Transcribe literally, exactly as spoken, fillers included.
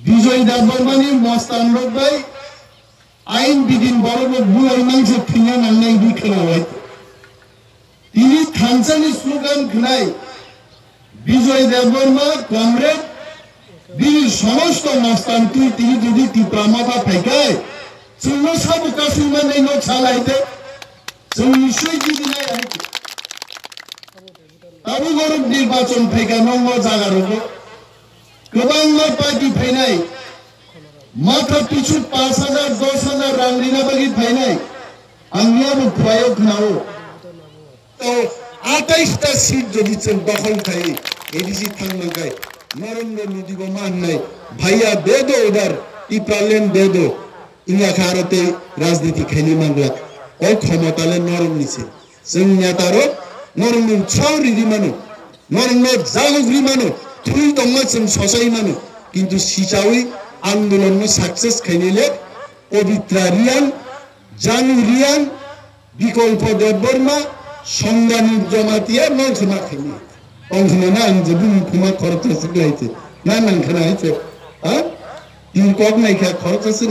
Bijoy Debbarmani mostan rok bai ain bidin borok rok bulai mangsa thwina nangnai di khwnawai. Tini thansani slogan khwnai Bijoy Debbarma comrade bini somosto mostan twi tini jodi Tipra Motha phaikai chwngno sabo kasingma nai no salai te chwng nisoi jidi nai hai. Tabuk borok nirbachon phaika nongo jaga rogo. Kwbangma party phainai. Matha pichu pash hajar, dos hajar rang rina bagwi phainai. Ang yabo khwlaio khnao. To atais ta seat jodi chwng dokhol khai, A D C thangmangkai. Narendra Modi bo mannai. Bhaiya de do udhar, Tipraland de do. Inya kha aro tei rajniti khaini manglak. O khomota le norok ni se. Chwng neta rok norok no chao riri mano, norok no jaguk ri mano, thwi tongma chwng sosai mano, kintu sichawi andolon no success khainai le Pabitra Reang, Janu Reang, Bikolpo Debbarma, Songani Jamatia no khma khainai. Tong khna na ang je bini khma khoroksa sik lai se. Na nang khna hai se. Ha? Tin kok nai kha khoroksa sik